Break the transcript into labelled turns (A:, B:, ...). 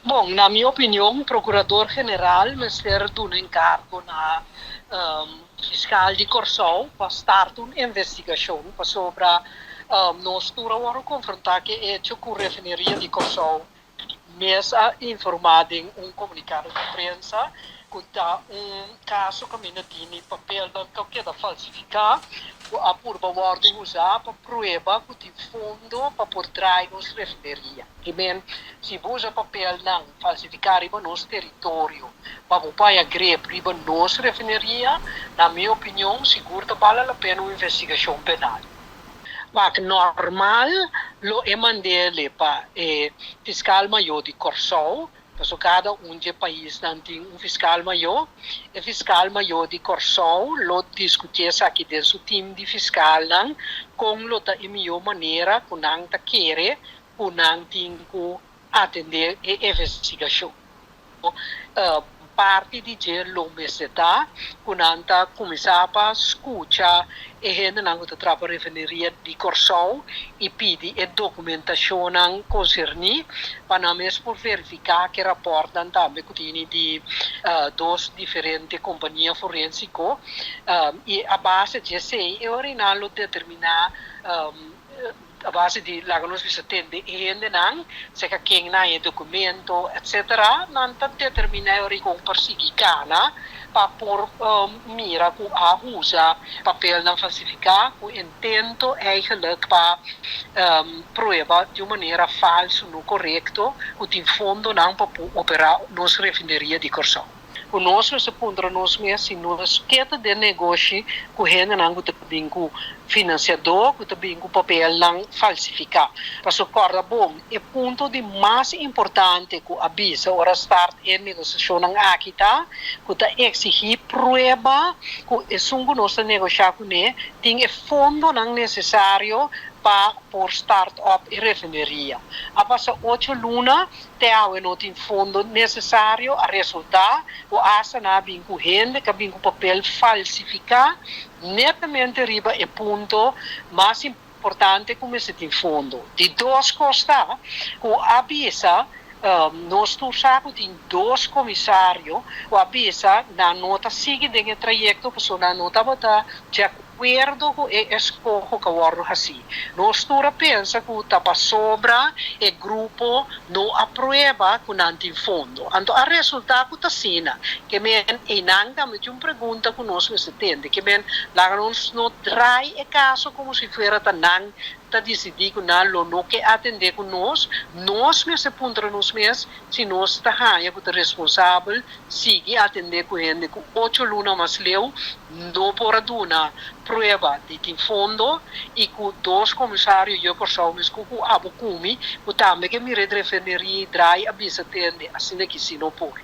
A: Bon, na mi opinion, Prokurador General mester duna enkargo na fiskal di Kòrsou pa start un investigashon pasobra nos tur a wòrdu konfrontá ku e echo ku Refineria di Kòrsou mes a informá den un komunikado di prensa ku ta un kaso kaminda tini papelnan ku a keda falsifiká ku a purba wòrdu usá pa prueba ku tin fondo pa por draai nos refineria. I men, si bo usa papelnan falsifiká riba nos teritorio pa bo paña grep riba nos refineria, na mi opinion sigur ta bale la pena un investigashon penal. Wak, normal lo e mand'é pa e fiskal mayó di Kòrsou, pasobra kada un di e paisnan tin un fiskal mayó. E fiskal mayó di Kòrsou lo diskutí esaki den su tim di fiskalnan kon lo ta e mihó manera ku nan ta kere ku nan tin ku atendé e investigashon. Parti di dje lo mester ta ku nan ta kuminsá pa skucha e hendenan ku ta traha pa Refineria di Kòrsou i pidi e dokumentashonnan konserní pa nan mes por verifiká ku e rapòrtnan tambe ku tini di dos diferente kompania forensiko i a base di esei e ora nan lo determiná a base di laga nos bisa tende e hendenan serka ken nan e dokumento etsetera nan ta determiná e ora kon por sigui kana pa por mira ku a usa papelnan falsifiká ku intento eigenlijk pa prueba di un manera falsu no korekto ku tin fondonan pa por operá nos refineria di Kòrsou. Ku nos mester puntra nos mes si nos ke ta den negoshi ku hendenan ku ta bin ku finansiadó ku ta bin ku papelnan falsifiká. Pasobra kòrda bon, e punto di mas importante ku a bisa ora start e negosiashonnan aki ta ku ta eksigí prueba ku esun ku nos ta negoshá kuné tin e fondonan nesesario pa por start up e refineria. A pasa 8 luna, te awe no tin fondo nesesario. A resultá ku hasta nan a bin ku hende ku a bin ku papel falsifiká netamente riba e punto mas importante ku mester tin fondo. Di dos kos ta ku a bisa, nos tur sa ku tin dos komisario ku a bisa nan no ta sigui den e trayekto pasobra nan no tabata di akuerdo ku e eskoho ku a wòrdu hasí. Nos tur a pensa ku ta pasobra e grupo no a prueba ku nan tin fondo. Anto a resultá ku ta asina. Ke men einan tambe tin un pregunta ku nos mester tende. Ke men laga nos no draai e kaso komo si fuera ta nan ta disidí ku nan lo no ke atendé ku nos. Nos mester puntra nos mes si nos ta haña ku ta responsabel sigui atendé ku hende ku 8 luna mas leu no por a duna prueba di tin fondo i ku dos komisario yu Kòrsou mes ku abo ku mi ku tambe ke mira e refineria draai a bisa tende asina ku si no por.